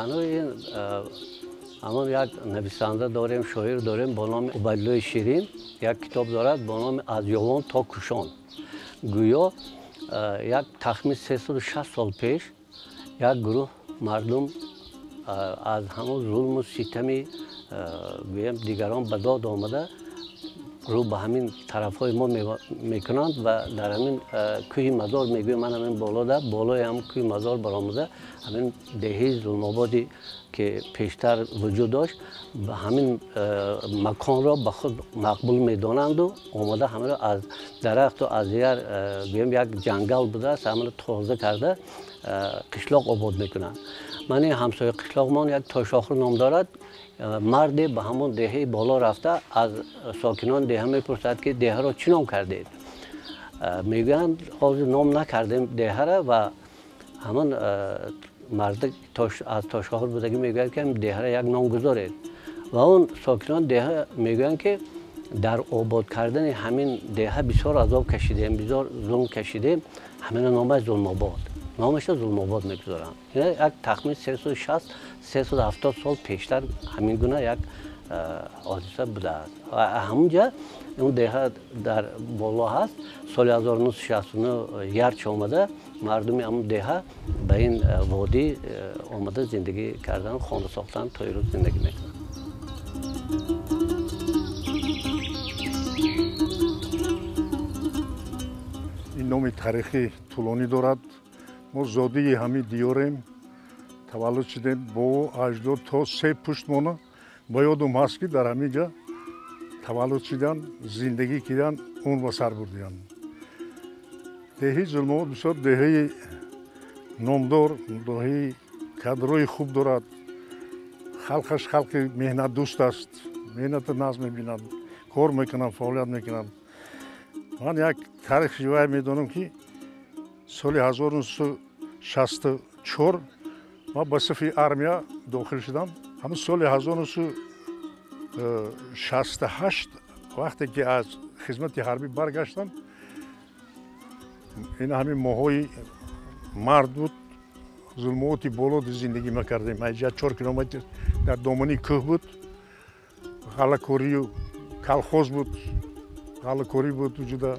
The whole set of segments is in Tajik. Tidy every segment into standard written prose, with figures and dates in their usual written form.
Ҳанӯз ин ҳамон як нависанда дорем, шоир дорем бо номи Убайдуллои Ширин, як китоб дорад бо номи «Аз Ёвон то Кушон». Гӯё як тахмин 360 сол пеш як гурӯҳ мардум аз ҳамон зулму ситами гӯям дигарон ба дод омада рӯ ба ҳамин тарафҳои мо мекунанд ва дар ҳамин кӯҳи Мазор, мегӯям ман ҳамин болода, болои ҳамин кӯҳи Мазор баромада ҳамин деҳаи Зулмободе ки пештар вуҷуд дошт, ҳамин маконро ба худ мақбул медонанду омада ҳамаро аз дарахту аз дигар гӯям як ҷангал будааст, ҳамаро тоза карда қишлоқ обод мекунанд. Ман ин ҳамсояи қишлоқмон як Тошохур ном дорад, марде ба ҳамон деҳаи боло рафта аз сокинони деҳа мепурсад, ки деҳаро чӣ ном кардед? Мегӯянд, ҳозир ном накардем деҳара. Ва ҳамон мард аз Тошохур будагӣ мегӯяд, ки деҳара як ном гузоред. Ва он сокинони деҳа мегӯянд, ки дар обод кардани ҳамин деҳа бисёр азоб кашидем, бисёр зулм кашидем, ҳамина номаш Зулмобод, номашро Зулмобод мегузоранд. Як тахмин 360-370 сол пештар ҳамин гуна як ҳодиса будааст. Ҳамунҷа он деҳа дар боло ҳаст. Соли 1969 ярч омада мардуми ҳамун деҳа ба ин водӣ омада зиндагӣ кардан, хона сохтан, то имрӯз зиндагӣ мекунанд. Ин номи таърихӣ тӯлонӣ дорад. Мо зодии ҳамин диёрем, таваллуд шудем, бо аҷдод то се пуштмона ба ёдум ҳаст, ки дар ҳамин ҷа таваллуд шудан, зиндагӣ кидан, умр ба сар бурдиянд. Деҳаи Зулмобод бисёр деҳаи номдор, деҳаи кадрои хуб дорад. Халқаш халқи меҳнатдӯст аст, меҳнатро нағз мебинанд, кор мекунанд, фаъолият мекунанд. Ман як таърихи ривоя медонам, ки соли 1964 ман ба сафи армия дохил шудам. Ҳамин соли 1968 вақте ки аз хизмати ҳарбӣ баргаштам, ин ҳамин моҳҳои мард буд, Зулмоти боло зиндагӣ мекардем. Айҷа 4 километр дар домани кӯҳ буд, ғаллакорию колхоз буд, ғаллакорӣ буд, вуҷуда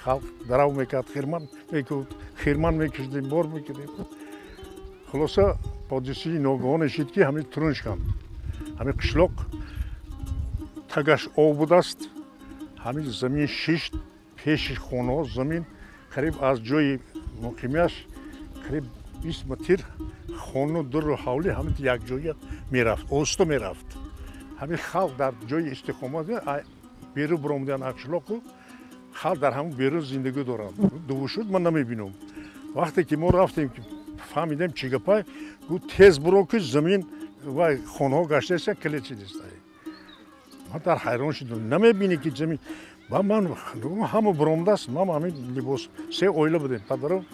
халқ дарав мекард, хирман мекуд, хирман мекашидем, бор мекардем. Хулоса, ҳодисаи ногаҳоне шид, ки ҳамин турун шиканд. Ҳамин қишлоқ тагаш об будааст, ҳамин замин шишт, пеши хонаҳо замин қариб аз ҷои муқимиаш қариб 20 метр хону дуру ҳавлӣ ҳамин якҷоя мерафт, оҳиста мерафт. Ҳамин халқ дар ҷои истиқомат берун баромаданд аз қишлоқу халқ дар ҳамон берун зиндагӣ доранд. Дуву шуд, ман намебинам. Вақте ки мо рафтем, ки фаҳмидем чӣ гапай, гуфт, тез буро, ки замин вай хонаҳо гаштаеста, келечидиста. Ман дар ҳайрон шудам, намебинӣ ки замин ба ман ҳама буромадааст. Ман ҳамин либос, се оила будем, падарам,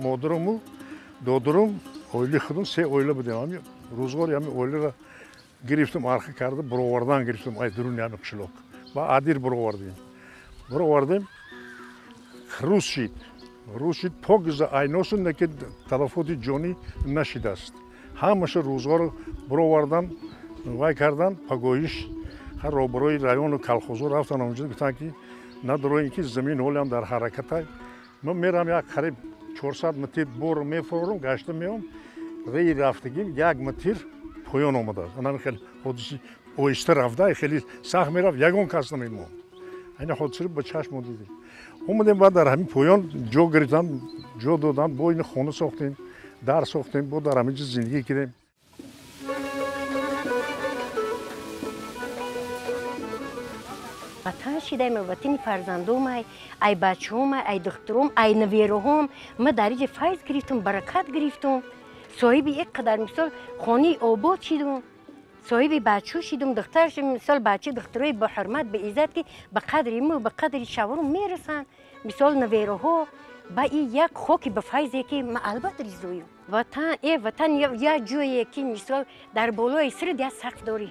модараму додарам, оилаи худам, се оила будем. Ҳамин рӯзғори ҳамин оиларо гирифтам, арха карда буровардан гирифтам ай дуруни ҳамин қишлоқ, ба адир буровардем. Буровардем, рӯз шид, рӯз шид, покиза айносу не, ки талафоти ҷонӣ нашидааст. Ҳамаша рӯзғоро буровардан, вай кардан. Пагоҳиш ҳар роҳбарои району колхозҳо рафтан онҷо, гуфтанд, ки надороем, ки замин ҳолиам дар ҳаракатай. Ман мерам, як қариб 400 метр бор мефурорам, гашта меом, реи рафтагим 1 метр поён омадааст. Анами хеле ҳодиси оҳиста рафта, хеле сахт мерафт, ягон кас намемонд. Айн ҳодисаро ба чашм дидем. Омадем, баъд дар ҳамин поён ҷо гирифтан, ҷо додан, бо ин хона сохтем, дар сохтем, бо дар ҳамин ҷо зиндагӣ кардем. Ватан шидаем, ватани фарзандом, ай бачаҳом, ай духтуром, ай навераҳом. Ма дар иҷа файз гирифтум, баракат гирифтум, соҳиби як қадар мисол хонаи обод шидум, соҳиби бачаҳо шидум, духтар мисол бача духтурои ба ҳурмат, ба иззат, ки ба қадри мо, ба қадри шаврум мерасанд, мисол навераҳо ба и як хоки ба файзе, ки ма албатта ризоюм. Ватан ватан як ҷое, ки мисол дар болои сирд як сақф дорӣ,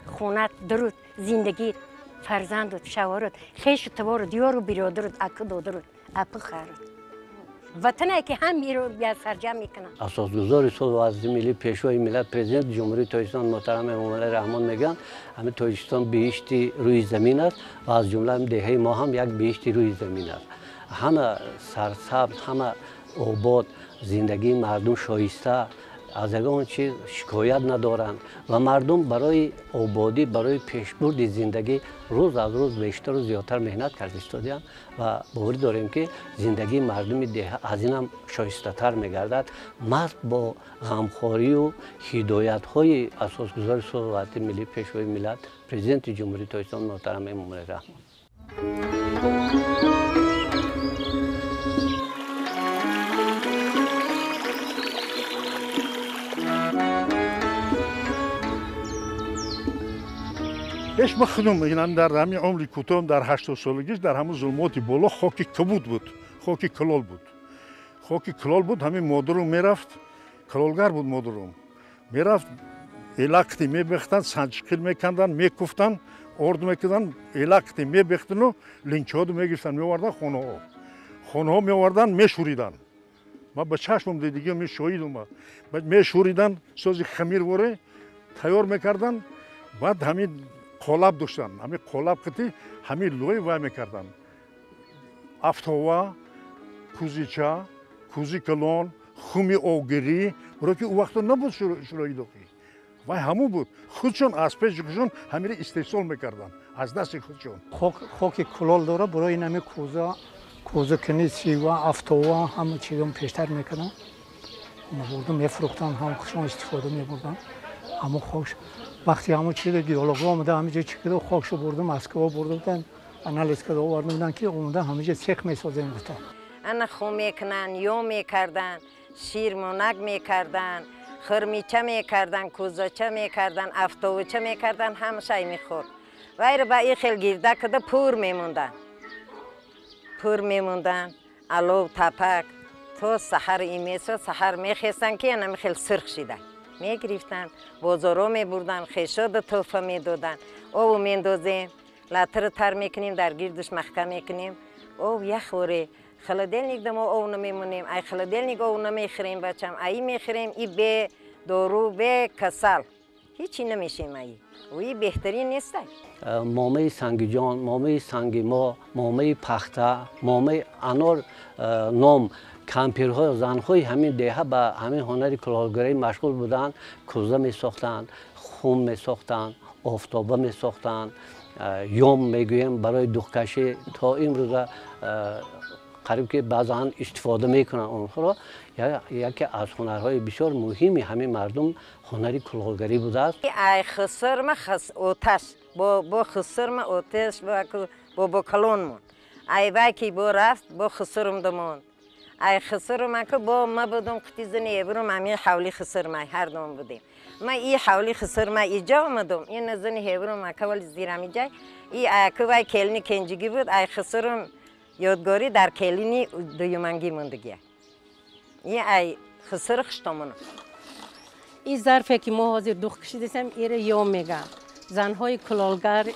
хонат, дуруд, зиндагит, фарзандут, шаварут, хешу таборут, ёру биродарут, аку додарут, апу харут. Ватане ки ҳам сарҷам мекунанд. Асосгузори сулҳу ваҳдати миллӣ, пешвои миллат, президенти Ҷумҳурии Тоҷикистон муҳтарам Эмомалӣ Раҳмон мегӯянд, ҳамин Тоҷикистон биҳишти рӯи замин аст ва аз ҷумла деҳаи мо ҳам як биҳишти рӯи замин аст. Ҳама сарсабз, ҳама обод, зиндагии мардум шоиста, аз ягон чиз шикоят надоранд ва мардум барои ободӣ, барои пешбурди зиндагӣ рӯз аз рӯз бештару зиёдтар меҳнат карда истодаанд ва боварӣ дорем, ки зиндагии мардуми деҳа аз ин ҳам шоистатар мегардад. Маҳз бо ғамхорию ҳидоятҳои асосгузори сулҳу ваҳдати миллӣ, пешвои миллат, президенти Ҷумҳурии Тоҷикистон муҳтарам Эмомалӣ Раҳмон. Ҳеч ма худум мегӯям, дар ҳамин умри кӯтоҳам, дар 80 солагиш, дар ҳамун зулмоти боло хоки кабуд буд, хоки калол буд, хоки калол буд. Ҳамин модарум мерафт, калолгар буд модарум, мерафт, элақти мебехтанд, санҷиқил меканданд, мекуфтанд, орд мекарданд, элақти мебехтану линчоду мегирифтанд, меоварданд хонаҳо, хонаҳо меоварданд, мешӯриданд. Ман ба чашмам дидигиам, мешоҳидум, мешӯриданд, сози хамирворе тайёр мекарданд. Баъд ҳамин қолаб доштанд, ҳамин қолаб қити ҳамин лӯи вай мекарданд: афтова, кӯзича, кӯзи калон, хуми овгирӣ. Барои ки ӯ вақто набуд шӯрои дохӣ, вай ҳамун буд, худшон аз пеши худшон ҳамиро истеҳсол мекарданд, аз дасти худшон. Хоки кулол дора, барои ин ҳами кӯза, кӯзакунӣ, сива, афтова, ҳама чизон пештар мекарданд, мебурдам, мефурӯхтанд, ҳам худшон истифода мебурданд. Ҳамон хок вақти ҳамон чизо геолого омада, ҳамиҷо чӣ кида, хокшо бурда, Москва бурда буданд, анализ карда оварда буданд, ки омада ҳамиҷо цех месозем гуфта. Ана хун мекунанд, ё мекарданд, ширмонак мекарданд, хурмича мекарданд, кӯзача мекарданд, афтовуча мекарданд, ҳамашай мехӯрд. Вайро ба ин хел гирда када пур мемонданд, пур мемонданд, алов тапак то саҳар имесо саҳар мехестанд, ки анами хел сурх шида мегирифтанд, бозоро мебурданд, хешода тӯҳфа медоданд. Обу мендозем, латра тар мекунем, дар гирдуш маҳкам мекунем, об яхворе. Холодильник да мо ов намемонем, ай холодильник ов намехӯрем, бачам, аи мехӯрем, и бе дору, бе касал ҳичи намешем, аи ои беҳтарин нестай. Момаи сангиҷон, момаи санги мо, момаи пахта, момаи анор ном кампирҳо, занҳои ҳамин деҳа ба ҳамин ҳунари кулолгарӣ машғул буданд. Кӯза месохтанд, хум месохтанд, офтоба месохтанд, ём мегӯем, барои духкашӣ то имрӯза қариб ки баъзан истифода мекунанд онҳоро. Яке аз ҳунарҳои бисёр муҳими ҳамин мардум ҳунари кулолгарӣ будааст. Ай хусурма оташ бо хусурма оташ бо калонмон, ай вай ки бо рафт, бо хусурум дамонд. Ай хусурма ки бо ма будум, қити зани ҳеврум, ҳамин ҳавли хусурма ҳар дум будем. Ма и ҳавли хусурма иҷо омадум, ин зани ҳеврум акавали зирам иҷай и аку вай келини кенҷигӣ буд. Ай хусурум ёдгорӣ дар келини дуюмангӣ мондагия, и ай хусур хуштомона. Ин зарфе ки мо ҳозир дух кашидасем, иро ём мегӯям. Занҳои кулолгар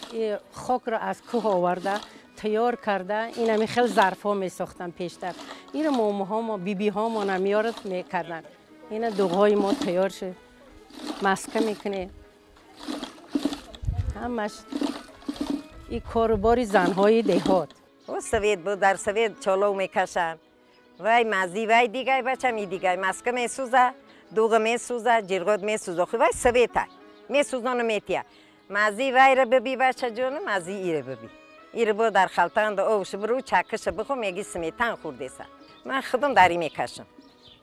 хокро аз кӯҳ оварда, тайёр карда, инами хел зарфҳо месохтанд пештар. Иро момоҳомо, бибиҳомона меёрад, мекарданд. Ина дуғҳои мо тайёр шуд, маска мекунем, ҳамаш и корубори занҳои деҳот. Совет буд, дар совет чолов мекашанд. Вай мази вай дигай, бачам, и дигай маска месӯза, дуға месӯза, ҷирғот месӯза. Охи вай совета месӯзону метия. Мази вайра биби, бачаҷону, мази ира биби. Ира бо дар халтанда овши биру чакаша бихо, меги сметан хӯрдеса. Ман худам дари мекашам,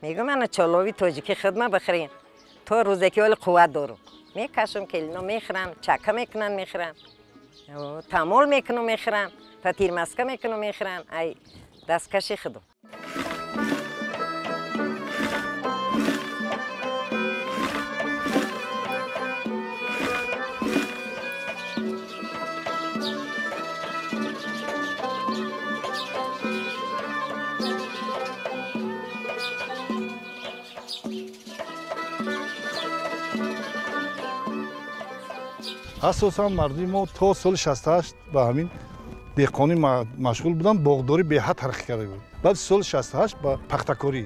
мегӯм, ана чолови тоҷики хидма бихӯрем, то рӯзе ки оли қувват дорум мекашам. Келино мехӯранд, чака мекунанд, мехӯранд, тамол мекуну мехӯранд, фатирмаска мекуну мехӯранд, ай дасткаши худум. Асосан мардуми мо то соли 68 ба ҳамин Деҳқонӣ машғул буданд, боғдорӣ беҳад тараққӣ карда буд. Баъд соли 68 ба пахтакорӣ,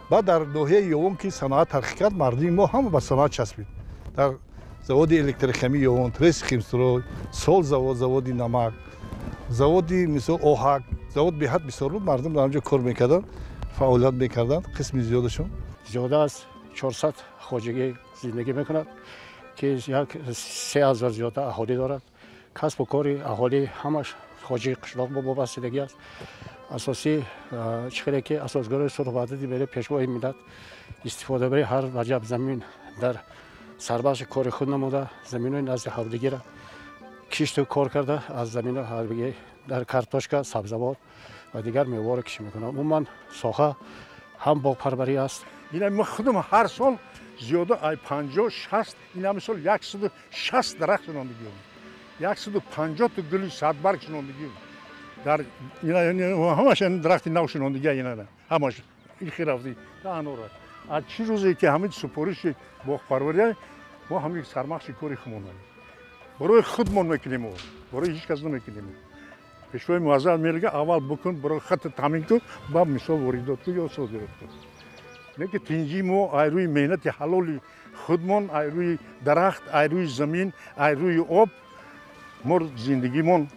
баъд дар ноҳияи Ёвон ки саноат тараққӣ кард, мардуми мо ҳама ба саноат часпид. Дар заводи электрохимии Ёвон, трест химстрой, сол завод, заводи намак, заводи мисол оҳак, завод беҳад бисёр буд, мардум дар онҷо кор мекарданд, фаъолият мекарданд, қисми зиёдашон. Зиёда аз 400 хоҷагӣ зиндагӣ мекунад, ки 3000 зиёда аҳолӣ дорад. Касбу кори аҳолӣ ҳамаш хоҷагии қишлоқ бо вобастагӣ аст. Асосӣ чӣ хеле ки асосгузори сулҳу ваҳдати миллӣ, пешвои миллат истифодабарии ҳар ваҷаб замин дар сарбахши кори худ намуда, заминҳои назди ҳавлигиро кишту кор карда, аз заминҳои ҳавлигӣ дар картошка, сабзавот ва дигар меваҳоро кишт мекунад. Умуман соҳа ҳам боғпарварӣ аст. Ина мо худам ҳар сол зиёда ай 50-60, ина мисол 160 дарахт шинондагием, 150 та гули садбарг шинондагием. Дар ина ҳамаш дарахти нав шинондагия, ина ҳамаш ихи рафти та анора. Аз чӣ рӯзе ки ҳамин супориши боғпарвария, мо ҳамин сармахши кори худмон барои худмон мекунем, барои ҳеҷ кас намекунем. Пешвои муаззам мегӯяд, аввал бикун, барои худат таъмин кун, баъд мисол воридот кун ё содирот кун. Не ки тинҷии мо ай рӯи меҳнати ҳалоли худмон, ай рӯи дарахт, ай рӯи замин, ай рӯи об мо зиндагимон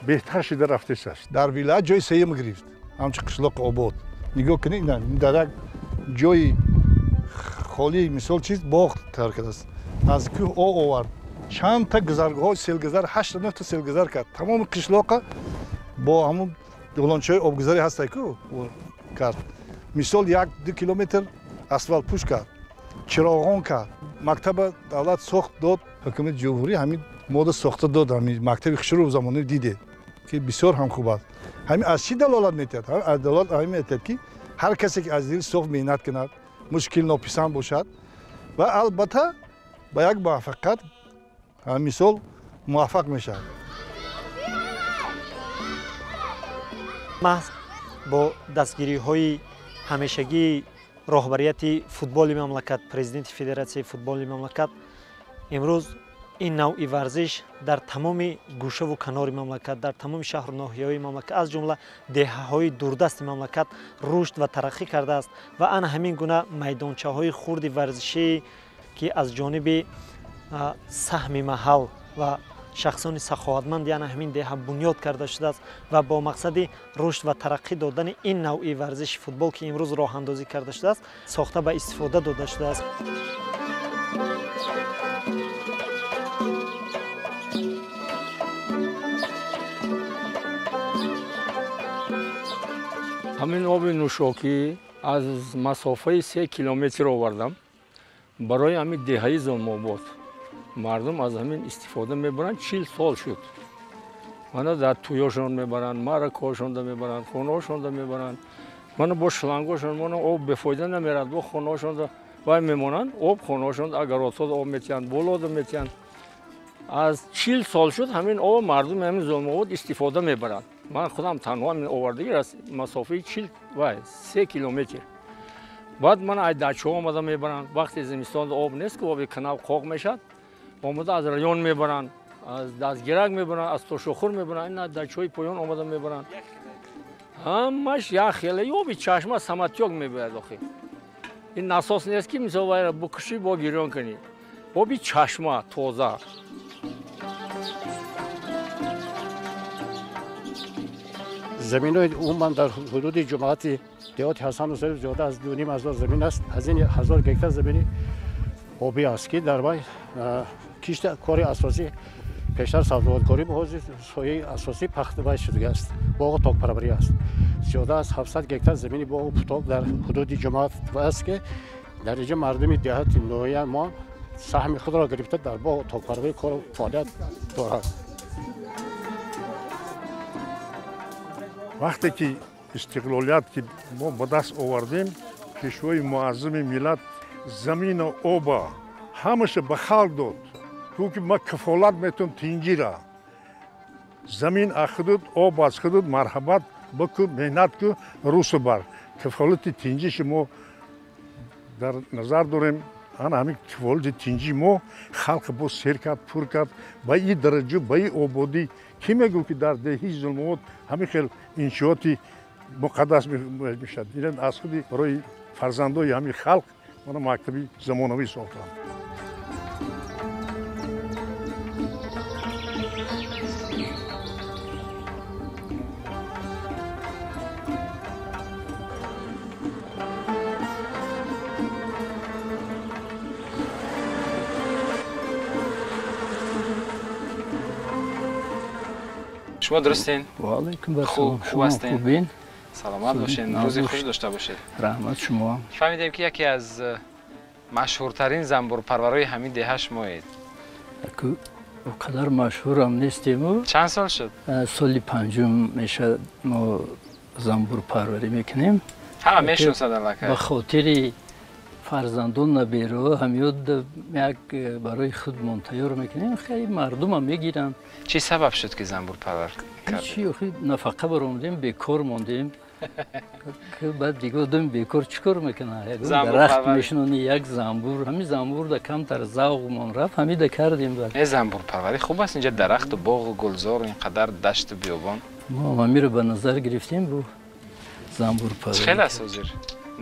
беҳтар шуда рафтааст. Дар вилоят ҷои сеюм гирифт ҳамчун қишлоқи обод. Нигоҳ кунед, дар як ҷои холӣ мисол чиз боғ тайёр кардааст, аз кӯҳ об овард, чанд та гузаргоҳҳои селгузар, 8-9 та селгузар кард. Тамоми қишлоқа бо ҳамун долончаҳои обгузарӣ ҳастай ку кард. Мисол 1-2 километр асфалтпӯш кард, чироғон кард, мактаба давлат сохт дод, ҳукумати ҷумҳурӣ ҳамин мода сохта дод, ҳамин мактаби хушрӯ замонавӣ дидед ки бисёр ҳам хуб аст. Ҳамин аз чӣ далолат метиҳад? Аз далолат ҳамин метиҳад ки ҳар касе ки аз дили соф меҳнат кунад, мушкил нописанд бошад ва албатта ба як муваффақият мисол муваффақ мешавад. Маҳз бо дастгириҳои ҳамешагии роҳбарияти футболи мамлакат, президенти федератсияи футболи мамлакат, имрӯз ин навъи варзиш дар тамоми гӯшаву канори мамлакат, дар тамоми шаҳру ноҳияҳои мамлакат, аз ҷумла деҳаҳои дурдасти мамлакат рушд ва тараққӣ кардааст ва ана ҳамин гуна майдончаҳои хурди варзишӣ ки аз ҷониби саҳми маҳал ва шахсони саховатманд ана ҳамин деҳа бунёд карда шудааст ва бо мақсади рушд ва тараққӣ додани ин навъи варзиши футбол ки имрӯз роҳандозӣ карда шудааст, сохта ба истифода дода шудааст. Ҳамин оби нӯшокӣ аз масофаи 3 километр овардам барои ҳамин деҳаи Зулмобод. Мардум аз ҳамин истифода мебаранд, 40 сол шуд. Мана дар тӯёшон мебаранд, маъракаҳошонда мебаранд, хонаҳошонда мебаранд. Мана бо шлангошон мона об бефоида намерад, бо хонаҳошонда вай мемонанд, об хонаҳошонда агаротсода об метиҳанд, болода метиҳанд. Аз 40 сол шуд ҳамин об мардуми ҳамин Зулмобод истифода мебаранд. Ман худам танҳо ҳамин овардагӣ аз масофаи 3 километр. Баъд ман ай дачаҳо омада мебаранд. Вақте зимистонда об нест, ки оби канал қоқ мешавад, омада аз район мебаранд, аз Дастгирак мебаранд, аз Тошохур мебаранд, ин дачаҳои поён омада мебаранд. Ҳамаш як хеле оби чашма саматёк мебояд охи. Ин насос нест ки мисол вайра букушӣ бо гирён кунӣ. Оби чашма тоза. Заминҳои умуман дар ҳудуди ҷамоати деҳоти Ҳасану Зариф зиёда аз 2500 замин аст. Аз ин 1000 гектар замини обӣ аст ки дар вай кишти кори асосӣ пештар сабзавоткорӣ ба ҳозир соҳаи асосӣ пахтавай шудааст, боғу токпарварӣ аст. Зиёда аз 700 гектар замини боғу путок дар ҳудуди ҷамоат аст ки дар инҷо мардуми деҳоти ноҳия мо саҳми худро гирифта дар боғу токпарварӣ кору фаъолият дорад. Вақте ки истиқлолият ки мо ба даст овардем, пешвои муаззами миллат замину оба ҳамаша ба халқ дод. Гуфт ки ман кафолат метавонам тинҷира. Замин аз худут, об аз худут, марҳамат бикун, меҳнат кун, рӯсу бар. Кафолати тинҷиши мо дар назар дорем. Ана ҳамин кафолати тинҷи мо халқ бо сер кард, пур кард, ба ин дараҷа, ба ин ободӣ Кӣ мегуфт ки дар деҳи Зулмобод ҳамин хел иншооти муқаддас мешавад? Ин аз худи барои фарзандои ҳамин халқ мана мактаби замонавӣ сохтанд. شما درستین؟ و علیکم السلام. خوب هستین؟ خوبین؟ سلامت باشین، روزی خوش داشته باشید. رحمت شما. فهمیدیم که یکی از مشهورترین زنبورپرورای همین دهه شمایید. قدر مشهور هم نیستیم. چند سال شد؟ سال پنجم میشه ما زنبورپروری میکنیم. همه میشناسند الکی. به خاطر فرزندان نبیرو همیود یک برای خودمان تیار میکنیم. خیلی مردم هم میگیرن. چی سبب شد که زنبور پرور کردیم؟ چی خیلی نفقه برآمدیم، بیکار ماندیم. که بعد دیگه آدم بیکار چیکار میکنه؟ یک درخت میشنونی، یک زنبور، همین زنبور ده کمتر ذوقمان رفت، همین ده کردیم. بعد نه زنبور پروری خوب است، اینجا درخت و باغ و گلزار و اینقدر دشت و بیابان. ما همین رو به نظر گرفتیم بو زنبور پروری. خیلی است وزیر.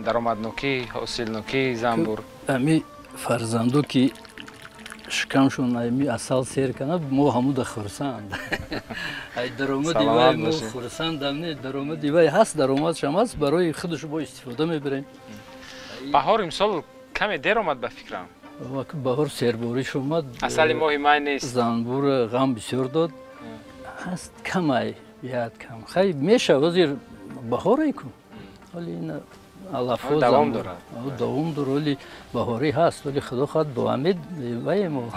درآمدنوکی، حاصلنوکی زنبور. امی فرزندو که شکمشون امی عسل سیر کنه، ما همو ده خرسند. ای درآمد وای ما خرسند هم نه، درآمد وای هست، درآمدش هم هست، برای خودش با استفاده میبریم. بهار امسال کمی دیر آمد به فکرم. بهار سرباریش اومد. عسل ماهی مای نیست. زنبور غم بسیار داد. هست کمی، بیاد کم. خیلی میشه وزیر بهاری کن. ولی این علفو دوام دارد. دوام داره، ولی بهاری هست، ولی خدا خواهد با امید وای ما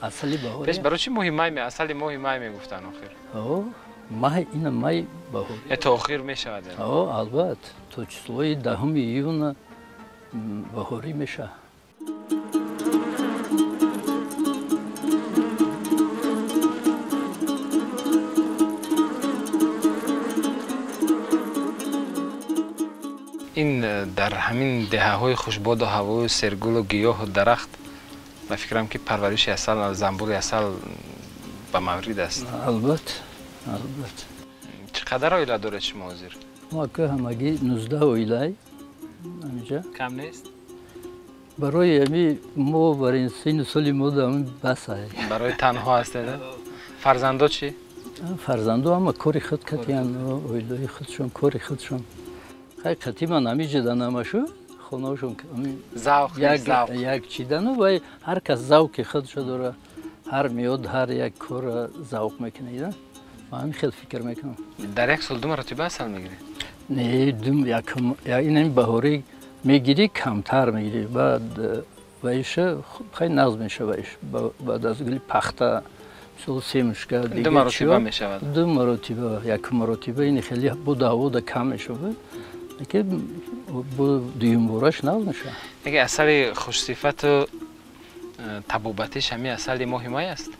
اصلی بهاری. پیش برای چی ماهی مای اصلی ماهی مای میگفتن آخر؟ ماه این مای بهاری. تا آخر میشود. البته تا چهل دهم июня بهاری میشه. این در همین دهه‌های خوشباد و هوای سرگل و گیاه و درخت من فکرم که پرورش عسل، زنبور عسل به مورد است. البته البته. چقدر عائله دارید شما وزیر؟ ما که همگی 19 عائله اینجا. کم نیست؟ برای همی ما برای سن سالی ما دارم بس است. برای تنها هستید؟ فرزندا چی؟ فرزندا هم کار خود کردن، عائله خودشون کار خودشون. خیلی قطعی من همیشه نماشو خونه‌شون ذوق یک چیدن و هر کس ذوق خودشو داره، هر میاد هر یک کار ذوق میکنه. من همین خیلی فکر میکنم. در یک سال دو مرتبه عسل میگیری؟ نه دو یک این بهاری میگیری کمتر میگیری، بعد وایش خیلی نغز میشه وایش بعد از گلی پخته مثل سه مشکل دیگه دو مرتبه میشود. دو مرتبه، یک مرتبه این خیلی بود هوا کم میشود. که دویم بارش نغز میشه. اگه عسل خوش صفت و طبابتش همین عسل ماهی مای است؟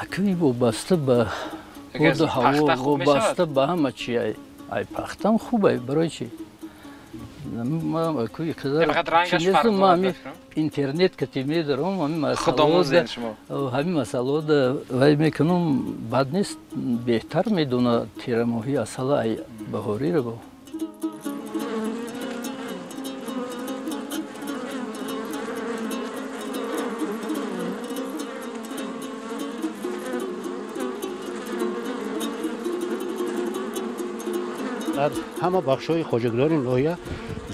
اکی وابسته به بود هوا، وابسته به همه چی. ای پختم خوبه برای چی؟ ما اکی قدر چی نیستم، ما همین اینترنت که میدارم همین مسئله همین مسئله وای میکنم بد نیست، بهتر میدونه تیر ماهی عسل ای بهاری رو. در همه بخش‌های хоҷагидории ноҳия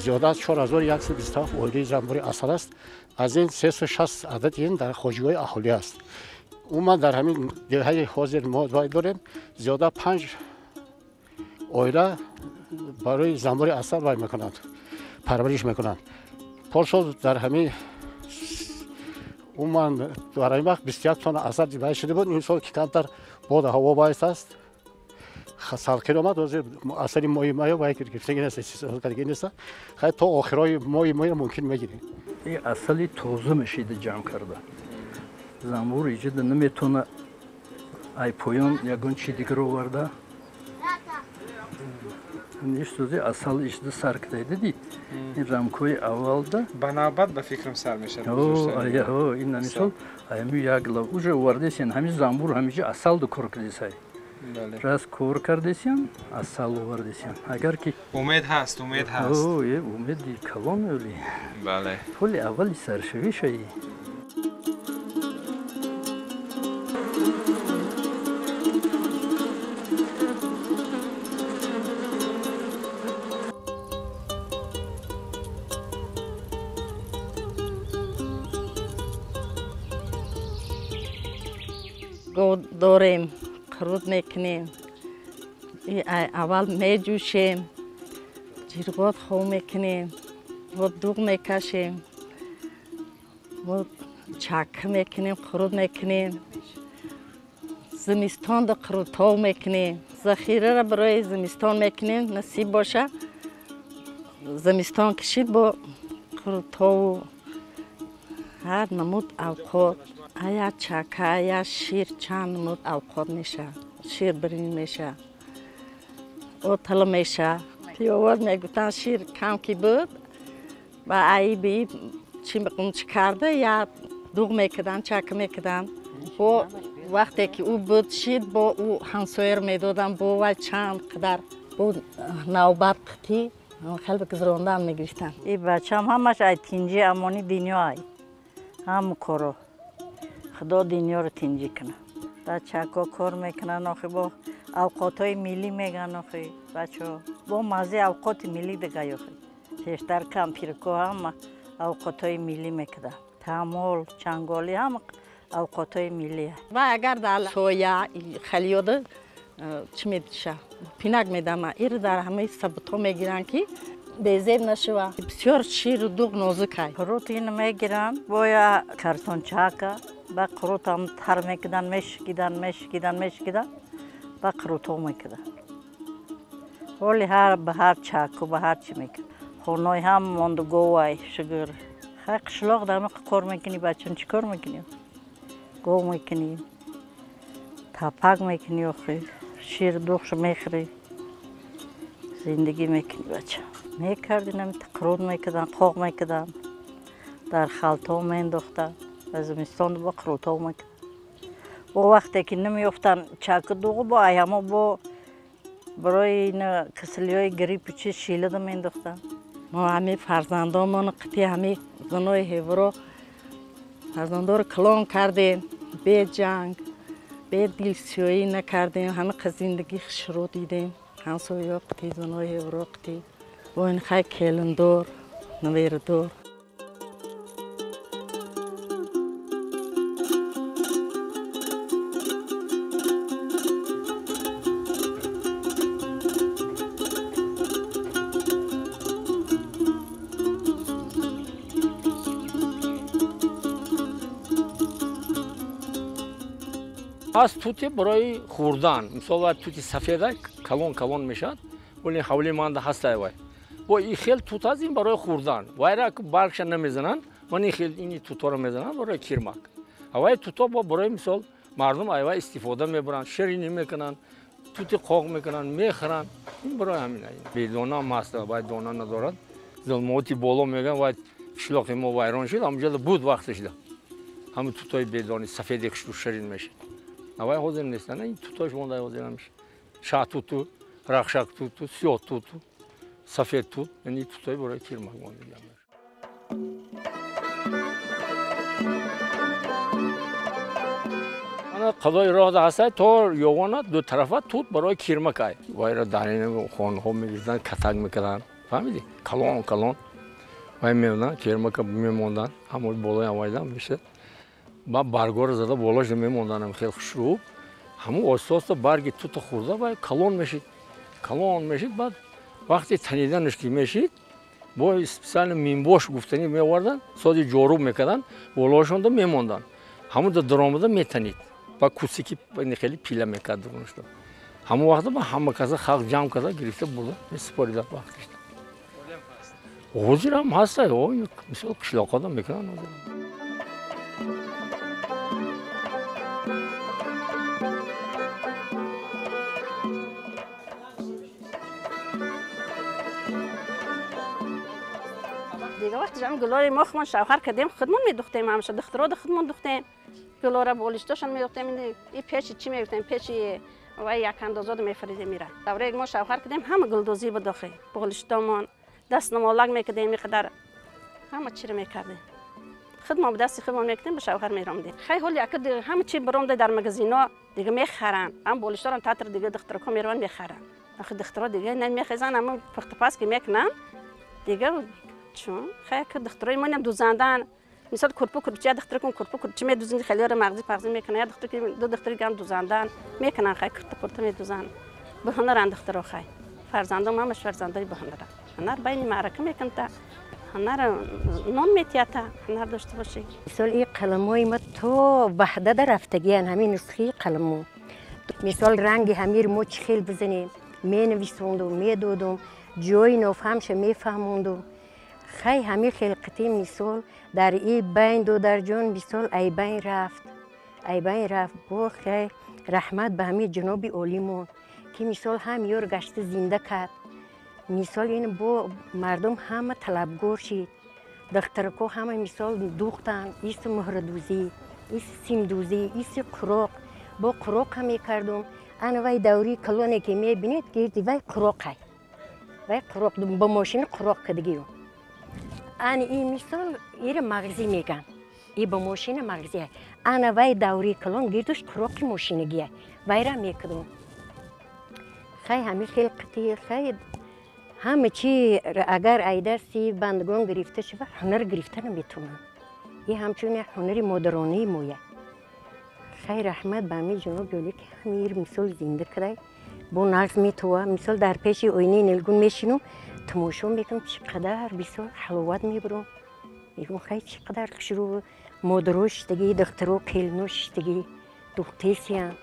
зиёда аз 4127 оилаи занбури асал аст. Аз ин 360 адади ин дар хоҷагиҳои аҳолӣ аст. Умуман дар ҳамин деҳаи ҳозир мо вай дорем зиёда 5 оила барои занбури асал вай мекунанд, парвариш мекунанд. Порсол дар ҳамин умуман дар ҳамин вақт 21 тонна асал вай шуда буд. Ин сол ки камтар боду ҳаво боис аст, салқин омад, ҳозир асали моҳи мая вай гирифтагӣ нест, истеҳсол кардагӣ нест. Хай то охирои моҳи мая мумкин мегирем. Ин асали тоза мешида ҷамъ карда. Занбур иҷода наметавона ай поён ягон чи дигар оварда. Ҳамин асал ишда сар кардайда ди. Ин рамкҳои аввалда ба навбат ба фикрам сар мешавад. Ҳо, ин мисол ҳамин як лав уже овардесен, ҳамин замбур ҳамиҷа асал ду кор кардесай. Раз кор кардесен, асал овардесен. Агар ки умед ҳаст, умед ҳаст. Ҳо, умеди калон оли. Бале. Ҳоли аввали саршавишаи. Гов дорем, қурут мекунем, аввал меҷӯшем, ҷирғот хом мекунем, дуғ мекашем, чакка мекунем, қурут мекунем, зимистонда қурутов мекунем, захираро барои зимистон мекунем, насиб боша зимистон кишид бо қурутову ҳар намуд авқот. Ая чака, ая шир, чанд намуд авқот меша, шир биринҷ меша, отала меша. Пиёвоз мегуфтанд шир кам ки буд ва аи чи карда я дуғ мекарданд, чака мекарданд. Бо вақте ки ӯ буд шид, бо ӯ ҳамсояро медоданд, бо вай чанд қадар бо навбат қитӣ хеле гузарондан мегирифтанд. И бачам ҳамаш ай тинҷи амони дунё ай, ҳаму коро. Худо дунёро тинҷӣ кунад. Бачако кор мекунанд, охи бо авқотҳои миллӣ мегӯянд, охи бачаҳо бо маззаи авқоти миллӣ дига охи. Пештар кампирко ҳама авқотҳои миллӣ мекарданд. Таъмол, чанголӣ ҳама авқотҳои миллӣ. Ва агар дар соя халиёда чӣ медиша, пинак медама, иро дар ҳамаи сабутҳо мегиранд ки безеб нашава. Бисёр ширу дуғ нозукай. Қурут ин мегиранд, боя картончака ба қурутам тар мекунанд, мешикиданд, мешикиданд, мешикиданд, ба қурутҳо мекунанд. Ҳоли ҳар ба ҳар чаку ба ҳар чӣ мекунанд. Хонаи ҳам монду говай шугур. Хай қишлоқ дар мо кор мекунӣ, бачон чӣ кор мекунӣ? Гов мекунӣ, тапак мекунӣ, охи шир дуғш мехӯрӣ, зиндагӣ мекунӣ бача. Мекардин, қурут мекарданд, қоқ мекарданд, дар халтҳо меандохтанд. Зимистон бо қурутҳо мекарданд. Бо вақте ки намеёфтанд чаку дуғу, бо айҳамо бо барои касалиҳои гриппу чиз шилада меандохтанд. Мо ҳамин фарзандонмон қити ҳамин занои ҳевро фарзандонро калон кардем, бе ҷанг, бе дилсиёӣ накардем, ҳама зиндагӣ хушрӯ дидем. Ҳамсояҳо қити, занои ҳевро қити. Бо ин хай келиндор, наверадор. Аз тути барои хӯрдан, мисол вай тути сафеда калон калон мешавад, вале ҳавлии манда ҳастай вай. Бо ин хел тут аз ин барои хӯрдан. Вайра баргша намезананд, ман ин хел ини тутҳоро мезананд барои кирмак. Вай тутҳо бо барои мисол мардум айвай истифода мебаранд, ширинӣ мекунанд, тути қоқ мекунанд, мехӯранд. Ин барои ҳамин. Бедона ҳам ҳаст, вай дона надорад. Зулмоти боло мегӯянд, вай қишлоқи мо вайрон шуд, ҳамонҷода буд вақташда. Ҳамин тутҳои бедони сафеде хушрӯ ширин мешавад. Авай ҳозир нестанд, ин тутҳош монда ҳозир намешавад. Шаҳтуту, рахшак туту, сиёҳ туту, сафед тут, яъне тутҳои барои кирмак монда. Ана қадои роҳда ҳастай, то ёвона ду тарафа тут барои кирмак ай. Вайра дар ин хонаҳо мегирифтанд, катак мекарданд. Фаҳмидӣ? Калон калон. Вай мемонданд, кирмака мемонданд, ҳамон болои ҳамайдан мешад. Ба баргҳоро зада болош мемонданд, хеле хушрӯ. Ҳамон оҳиста оҳиста барги тута хӯрда вай калон мешид. Калон мешид, баъд вақте таниданаш ки мешид, бо специально минбош гуфтанӣ меоварданд, сози ҷоруб мекарданд, болоашонда мемонданд. Ҳамонда даромада метанид. Ба кусики хеле пила мекард дурунашда. Ҳамон вақта ба ҳама каса халқ ҷамъ карда гирифта бурда месупорида вақташда. Ҳозир ҳам ҳаста, мисол қишлоқҳода мекунанд ҳозир. Дига вақти ҳам гулои мо худмон шавҳар кардем, худмон медухтем, ҳамеша духтаро худмон духтем. Гулора болиштошон медухтем, и пеши чӣ мегуфтем, пеши вай як андоза мефаридем мира. Давраи мо шавҳар кардем, ҳама гулдӯзӣ буд охи. Болиштомон, даст намолак мекардем, иқадар ҳама чиро мекардем. Худмон ба дасти худмон мекардем, ба шавҳар меромдем. Хай ҳол яка ҳама чи баромда дар магазино дига мехаранд. Ҳам болишторам татр дига духтарако мераванд мехаранд. Охи духтаро дига намехезанд, ҳама пухтупаз ки мекунанд, дига чун хай яка духтарои мо дузандан. Мисол курпу курпча духтар кун курпу курпча медузанд, хеле мағзи пағзи мекунанд. Я духтар ки ду духтари гам дузандан мекунанд, хай курта пурта медузанд. Ба ҳунаранд духтаро хай. Фарзандом ҳамаш фарзандои ба ҳунаранд. Ҳунар байни маърака мекунта. Ҳунар нон метията, ҳунар дошта бошӣ. Мисол ин қаламҳои мо то ваҳдада рафтагиянд, ҳамин нусхаи қаламҳо. Мисол ранги ҳамир мо чӣ хел бизанем, менависондум, медодум, ҷои нофаҳмша мефаҳмондум. Хай ҳамин хел қитӣ мисол дар и байн додарҷон мисол ай байн рафт. Ай байн рафт. Бо хай раҳмат ба ҳамин ҷаноби олимон ки мисол ҳам ёр гашта зинда кард. Мисол ин бо мардум ҳама талабгор шид. Духтарако ҳама мисол духтанд, иси муҳрадӯзӣ, иси симдӯзӣ, иси қуроқ. Бо қуроқ ҳам мекардум. Ана вай даври калоне ки мебинед, гирди вай қуроқай. Вай қуроқ, бо мошини қуроқ кардагиё. Ана ин мисол ира мағзӣ меган. И бо мошина мағзия. Ана вай даври калон гирдуш қуроқи мошинагия. Вайра мекардум. Хай ҳамин хел қитӣ, хай ҳама чи агар ай дасти бандагон гирифта шава, ҳунар гирифта наметавонанд. И ҳамчун як ҳунари модаронаи моя. Хай раҳмат ба ҳамин ҷаноби олӣ ки ҳамин мисол зинда кардай. Бо нағз метова. Мисол дар пеши оинаи нилгун мешинум, тамошо мекунам, чӣ қадар бисёр ҳаловат мебарам. Мегӯям хай чӣ қадар хушрӯ модаро шиштагӣ, духтаро келино шиштагӣ, духтесиян.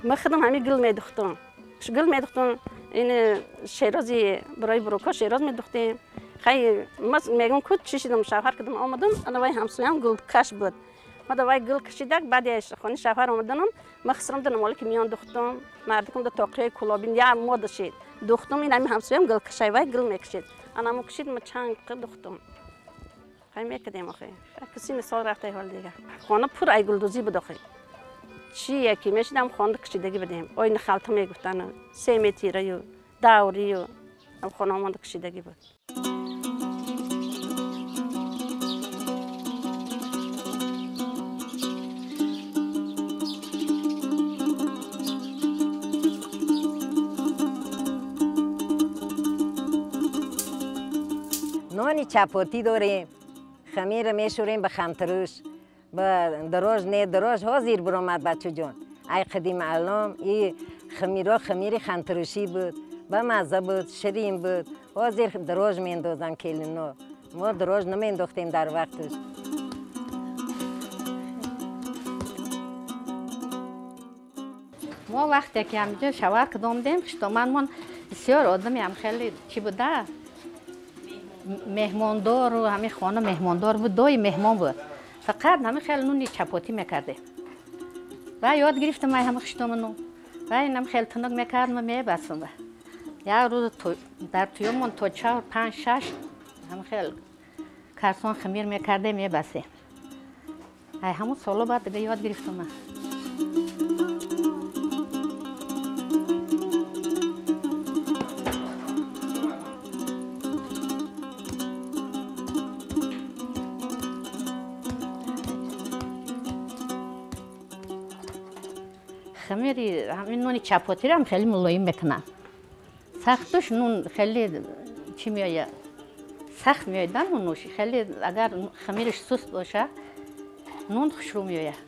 Ман худам ҳамин гул медухтам. Гул медухтам, ин шерози барои бурока шероз медухтем. Хай ман мегӯям ку чӣ шидам, шавҳар кардам омадам, ана вай ҳамсоям гулкаш буд. Ма да вай гул кашидак, баъд хони шавҳар омаданам, ман хисрам да намоле ки миён духтам, мардикам да тоқияи кулобин я мода шид. Духтам, ин ҳамин ҳамсоям гул кашай, вай гул мекашид. Ана мо кашид, ма чанд қи духтам. Хай мекардем охи. Каси сол рафтай ҳол дига. Хона пур ай гулдӯзӣ буд охи. Чӣ яке мешидам хона кашидагӣ будем. Ойна халта мегуфтанд, се метираю, даврию, хона монда кашидагӣ буд. нони чапотӣ дорем, хамира мешӯрем ба хамтаруш, ба дорож не дорож ҳозир баромад бачаҷон. Ай қадим алом и хамиро хамири хамтарушӣ буд, ба мазза буд, ширин буд. Ҳозир дорож мендозанд келино. Мо дорож намендохтем дар вақташ. Мо вақте ки ҳаминҷо шавҳар кардомдем, хуштоманмон бисёр одами ҳам хеле чӣ буда, меҳмондору ҳамин хона меҳмондор буд, дои меҳмон буд. Фақат ҳамин хеле нуни чапотӣ мекардем. Ва ёд гирифтам ай ҳама хуштоману. Ва инам хеле тунук мекард, ма мебастам. Як рӯз дар туёмон то 4, 5, 6 ҳамин хеле карсон хамир мекардем, мебастем. Ай ҳамун соло баъд дига ёд гирифтам ман. Хамири ҳамин нони чапотиро ҳам хеле мулоим мекунанд. Сахтуш нун хеле чӣ меояд? Сахт меояд нунуш. Хеле агар хамираш суст бошад, нун хушрӯ меояд.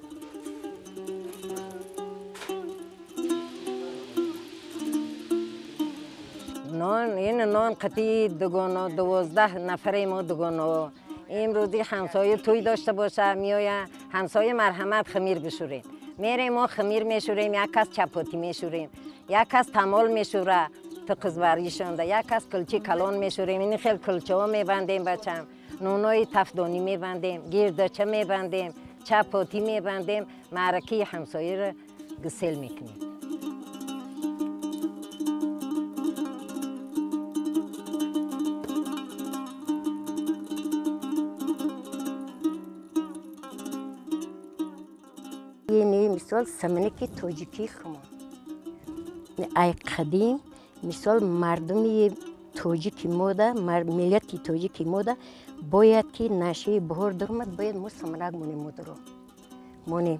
Нон, ин нон қатъи дугоно, 12 нафаре мо дугоно. Имрӯзи ҳамсоя тӯй дошта боша, меояд ҳамсоя марҳамат хамир бишӯред. Мерем мо хамир мешӯрем, як кас чапотӣ мешӯрем, як кас тамол мешӯра то қизбаришонда, як кас кулчи калон мешӯрем. Ин хел кулчаҳо мебандем бачам, нунои тафдонӣ мебандем, гирдача мебандем, чапотӣ мебандем, маъракаи ҳамсояро гусел мекунем. Мисол саманаки тоҷикӣ хумон. Ай қадим мисол мардуми тоҷики мода, миллати тоҷики мода бояд ки нашъаи баҳор даромад, бояд мо саманак монем модаро. Монем.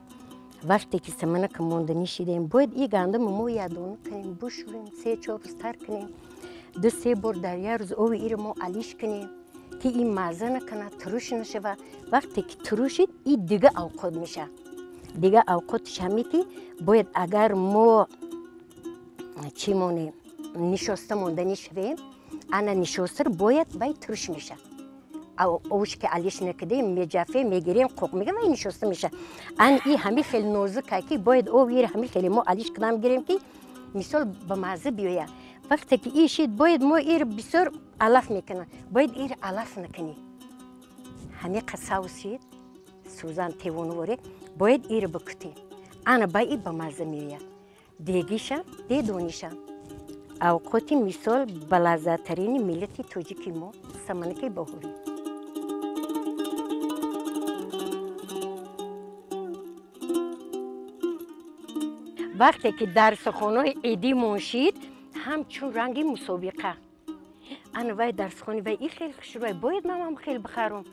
Вақте ки саманака монданӣ шидем, бояд и гандума мо ядона кунем, бушӯрем, се-чор рӯз тар кунем, ду-се бор дар як рӯз ови иро мо алиш кунем, ки ин мазза накунад, туруш нашавад. Вақте ки турушид, и дига авқот мешавад. Дига авқотиш ҳаме ки бояд агар мо чӣ монем, нишоста монданӣ шавем, ана нишостар бояд вай туруш мешавад. Овш ки алиш накардем, меҷафем, мегирем, қоқ мегирем, вай нишоста мешавад. Ан и ҳами хеле нозука ки бояд ов ира ҳами хеле мо алиш кунам гирем ки мисол ба мазза биёяд. Вақте ки и шид, бояд мо ир бисёр алаф мекунам, бояд ир алаф накунӣ. Ҳами қасав шид, сӯзан тевонворе, бояд ир бикутем. Ана ба и ба мазза меояд. Дегишам, дедонишам. Авқоти мисол балаззаттарини миллати тоҷики мо саманаки баҳорӣ. Вақте ки дарсхонаи идимон шид, ҳамчун ранги мусобиқа. Ана вай дарсхони вай и хел хушрӯй, бояд манам хел бихарам.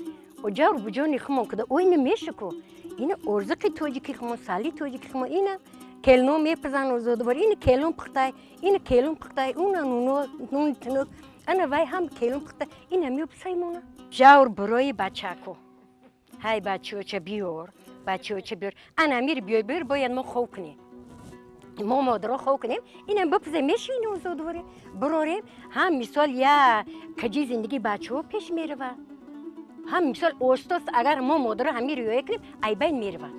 Оҷавр буҷони хумон куда, ой намешаку. Ина орзуқи тоҷики хумон, сали тоҷики хумон, ина келно мепазан озодвор, ина келон пухтай, ина келон пухтай, уна нун тунук, ана вай ҳам келон пухтай, ина меопсаймона. Ҷавр барои бачаку. Ҳай бачаоча биёр, бачаоча биёр. Ана мир биёй биёр, бояд мо хов кунем. Мо модаро хов кунем, инам бипазем, мешинем озодворе, бирорем, ҳам мисол я каҷи зиндагии бачаҳо пеш меравад. Ҳам мисол остост агар мо модаро ҳамин риоя кунем, айбайн меравад.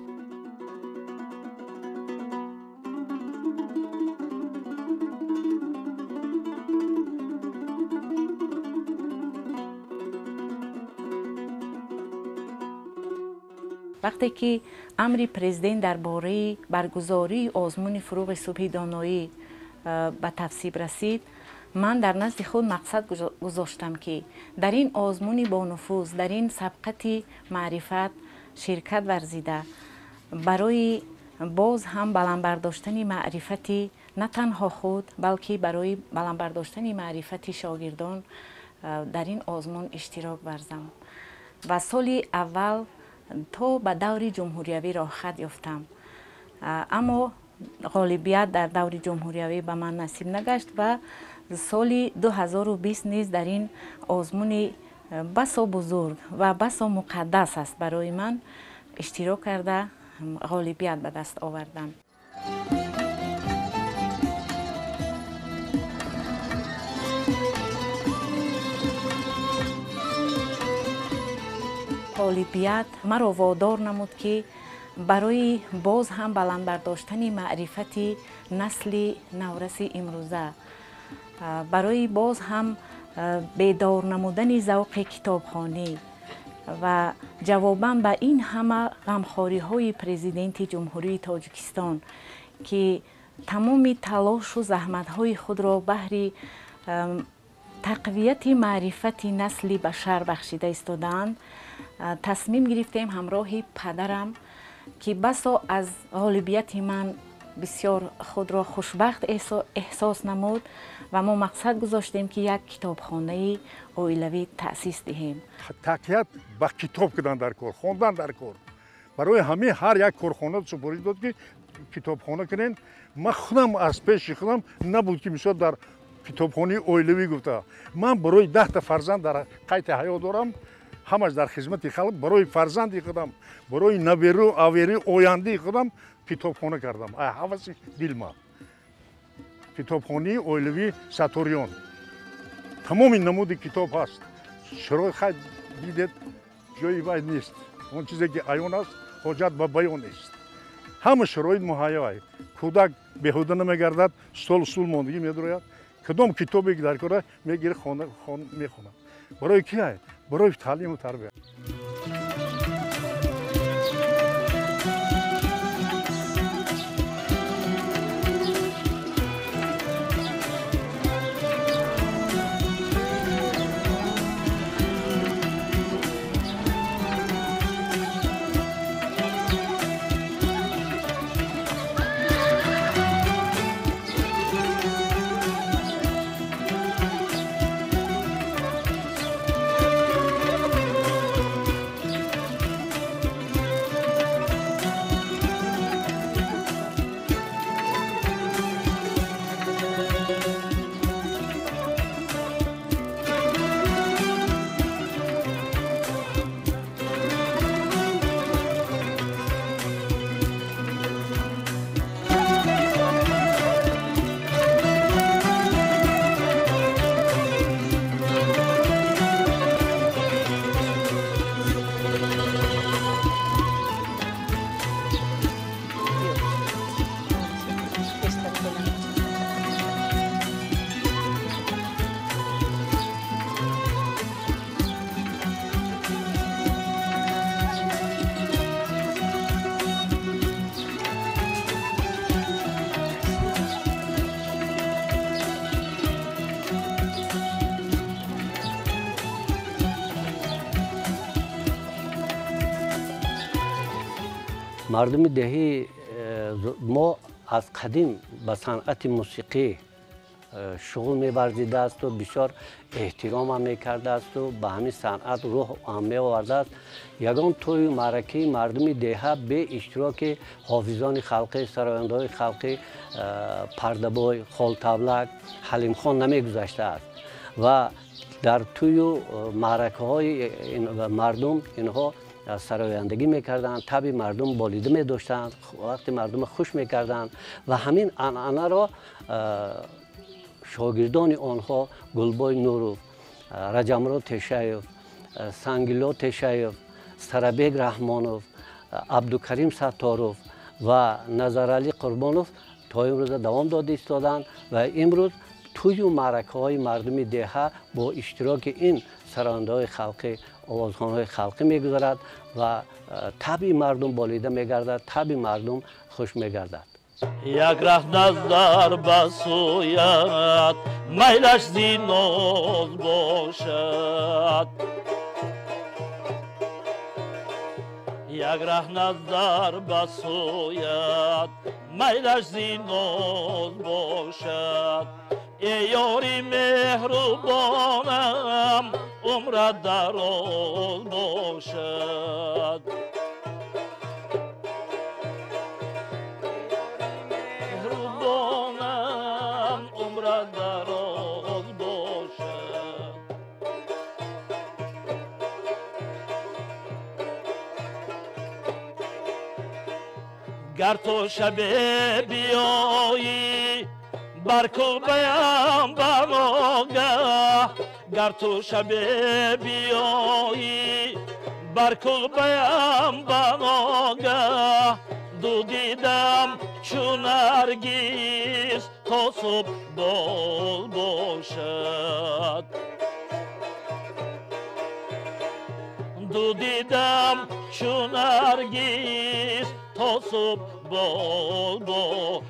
Вақте ки амри президент дар бораи баргузории озмуни фурӯғи субҳи доноӣ ба тавсиб расид, ман дар назди худ мақсад гузоштам, ки дар ин озмуни бонуфуз, дар ин сабқати маърифат ширкат варзида, барои боз ҳам баланд бардоштани маърифати на танҳо худ, балки барои баланд бардоштани маърифати шогирдон дар ин озмун иштирок варзам. Ва соли аввал то ба даври ҷумҳуриявӣ роҳхат ёфтам. Аммо ғолибият дар даври ҷумҳуриявӣ ба ман насиб нагашт ва соли 2020 низ дар ин озмуни басо бузург ва басо муқаддас аст барои ман иштирок карда ғолибият ба даст овардам. Ғолибият маро водор намуд, ки барои боз ҳам баланд бардоштани маърифати насли навраси имрӯза, барои боз ҳам бедор намудани завқи китобхонӣ ва ҷавобан ба ин ҳама ғамхориҳои президенти Ҷумҳурии Тоҷикистон, ки тамоми талошу заҳматҳои худро баҳри тақвияти маърифати насли башар бахшида истодаанд, тасмим гирифтем ҳамроҳи падарам, ки басо аз ғолибияти ман бисёр худро хушбахт эҳсос намуд ва мо мақсад гузоштем, ки як китобхонаи оилавӣ таъсис диҳем. Тақвият ба китоб кардан дар кор, хондан дар кор. Барои ҳамин ҳар як корхона супориш дод, ки китобхона кунен. Ман худам аз пеши худам набуд, ки мисол дар китобхонаи оилавӣ гуфта. Ман барои 10 фарзанд дар қайти ҳаёт дорам, ҳамаш дар хизмати халқ, барои фарзанди худам, барои наберу авери ояндаи худам китобхона кардам. Ҳаваси дилма. Китобхонаи оилавии Саториён. Тамоми намуди китоб ҳаст. Шароит хай дидед, ҷои вай нест. Он чизе ки аён аст, ҳоҷат ба баён нест. Ҳама шароит муҳайё аст. Кӯдак беҳуда намегардад, стол стул мондагӣ медарояд. Кадом китобе ки дар кора мегирад, мехонад. Барои ки ай? Барои таълиму тарбия. Мардуми деҳии мо аз қадим ба санъати мусиқӣ шуғл меварзидаасту бисёр эҳтиромам мекардаасту ба ҳамин санъат рӯҳ ҳам меовардааст. Ягон тӯю маъракаи мардуми деҳа бе иштироки ҳофизони халқӣ, сарояндаҳои халқӣ, Пардабой, Холтавлак, Ҳалимхон намегузаштааст ва дар тӯю маъракаҳои мардум инҳо сарояндагӣ мекарданд, таби мардум болида медоштанд, вақти мардумро хуш мекарданд ва ҳамин анъанаро шогирдони онҳо Гулбой Нуров, Раҷабмурод Тешаев, Сангилло Тешаев, Сарабек Раҳмонов, Абдукарим Сатторов ва Назаралӣ Қурбонов то имрӯза давом дода истоданд ва имрӯз тӯю маъракаҳои мардуми деҳа бо иштироки ин сарояндаҳои халқӣ, овозхонҳои халқӣ мегузарад ва табъи мардум болида мегардад, табъи мардум хуш мегардад. Як раҳ назар ба сӯят майлаш зиноз бошад, як раҳ назар ба сӯят майлаш зиноз бошад. Эй ёри меҳрубонам, умрат дароз бошад. Меҳрубонам, умрат дароз бошад. Гар ту шабе биёӣ бар кӯбаям ба ногаҳ, гар ту шабе биёӣ бар кӯбаям ба ногаҳ, ду дидам чу наргиз то субҳ бол бошад. Ду дидам чу наргиз то субҳ бол бошад.